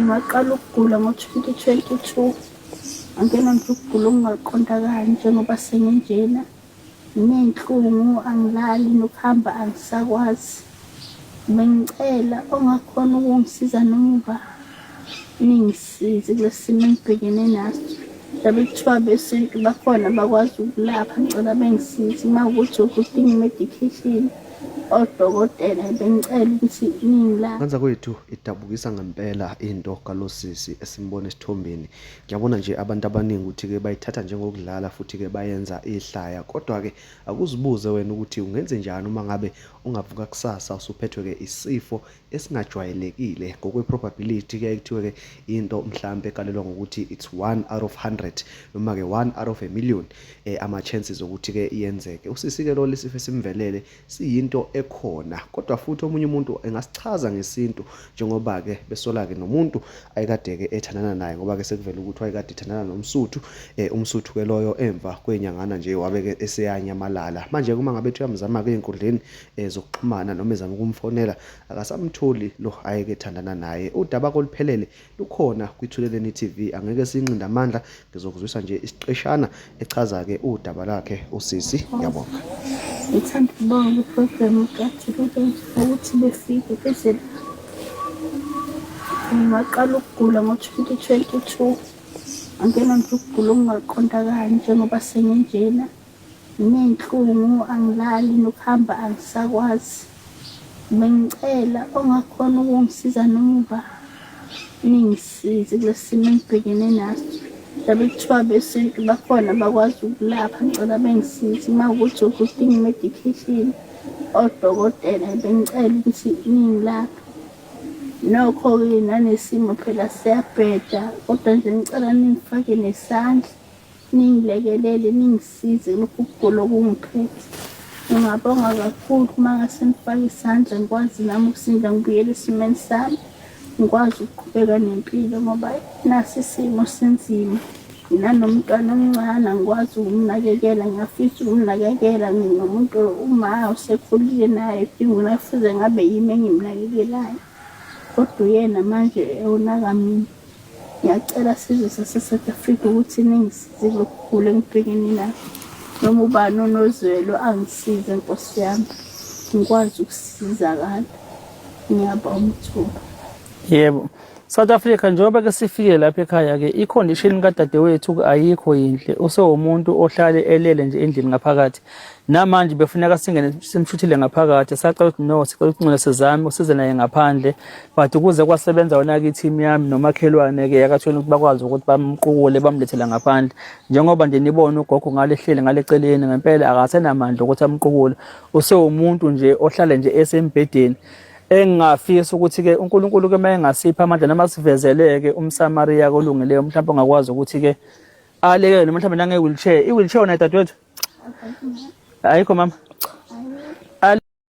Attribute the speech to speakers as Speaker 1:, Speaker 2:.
Speaker 1: Ngaqala ukugula ngo-2022. Ngangenwa nje ukugula okungaqondakali njengoba senginjena. Nginey'nhlungu, angilali nokuhamba angisakwazi. Bengicela ongakhona ukungisiza noma uba ningisize kulesi simo engibhekene naso. Ngabe kuthiwa abesintu bakhona bakwazi ukulapha, ngicela bengisize. Uma kuwukuthi udinga i-medication, odokotela bengicela ukuthi ningilaphe.
Speaker 2: Ngane zakwethu idabukisa ngempela into kalosisi esimbona esithombeni. Ngiyabona nje abantu abaningi ukuthi-ke bayithatha njengokudlala futhi-ke bayenza ihlaya. Kodwa-ke akuzibuze wena ukuthi ungenzenjani uma ngabe ungavuka kusasa usuphethwe-ke isifo esingajwayelekile ngokwe-probability kuyaye kuthiwe-ke into mhlampe ekalelwa ngokuthi it's one out of 100 noma-ke one out of a million eh, ama-chances okuthi-ke iyenzeke. Usisi-ke lo lesifo esimvelele siyinto ekhona kodwa futhi omunye umuntu engasichaza ngesintu njengoba-ke besola-ke nomuntu ayekade-ke ethandana naye ngoba-ke sekuvele ukuthi wayekade ethandana nomsuthu eh, umsuthu-ke loyo emva kwenyangana nje wabe-ke eseyanyamalala. Manje-ke uma ngabe ethi uyamzama-ke ey'nkundleni eh, zokuxhumana noma ezama ukumfonela akasamtholi lo ayeke ethandana naye. Udaba koluphelele lukhona kwiThuleleni TV angeke sinqinde amandla ngizokuzwisa nje isiqeshana echaza-ke udaba lakhe usisi. Ngiyabonga.
Speaker 1: Ngithanda ukubonga kwiprogram kaThuleleni ukuthi befike beze la. Ngaqala ukugula ngo-2022. Ngangenwa nje ukugula okungaqondakali njengoba senginjena. Nginey'nhlungu, angilali nokuhamba angisakwazi. Bengicela ongakhona ukungisiza noma uba ningisize kulesi simo engibhekene naso. Ngabe kuthiwa abesintu bakhona bakwazi ukulapha, ngicela bengisize. Uma kuwukuthi udinga i-medication, odokotela bengicela ukuthi ningilaphe. Nokho-ke nanesimo phela siyabheda, kodwa nje ngicela ningifake nesandla. Ningilekelele ningisize lokhu kugula okungiphethe. Ngingabonga kakhulu uma ngase nifake isandla ngikwazi nami ukusinda ngibuyele esimeni sami, ngikwazi ukuqhubeka nempilo ngoba nasi isimo sinzima. Nginanomntwana omncane angikwazi ukumnakekela, ngiyafisa ukumnakekela nginomuntu uma usekhulile naye udinga kufuze ngabe yimi engimnakekelayo kodwa uyena manje ewunaka mina. Ngiyacela sizwe sase-South Africa ukuthi ningisize kulokhu kugula engibhekene nakho. Noma ubani onozwelo angisize Nkosi yami, ngikwazi ukusizakala. Ngiyabonga ithuba.
Speaker 3: Yebo. South Africa njengoba ke sifike lapha ekhaya ke i-condition kadadewethu ayikho yinhle. Usewumuntu ohlale elele nje endlini ngaphakathi. Namanje befuneka singene simshuthile ngaphakathi sacela ukuthi no sicela ukuthi ngcono sizame usize naye ngaphandle but kuze kwasebenza wona ke team yami nomakhelwane ke yakathweni ukuthi bakwazi ukuthi bamqukule bamlethele ngaphandle njengoba nje nibona ugogo ngale hleli ngale celeni ngempela akasenamandla ukuthi amqukule usewumuntu nje ohlale nje esembhedeni engingafisa ukuthi ke uNkulunkulu ke mayengasipha amandla noma sivezeleke umSamaria kolungileyo mhlawumbe ongakwazi ukuthi ke alekele noma mhlawumbe nange wheelchair i wheelchair wona dadewethu ayikho mama.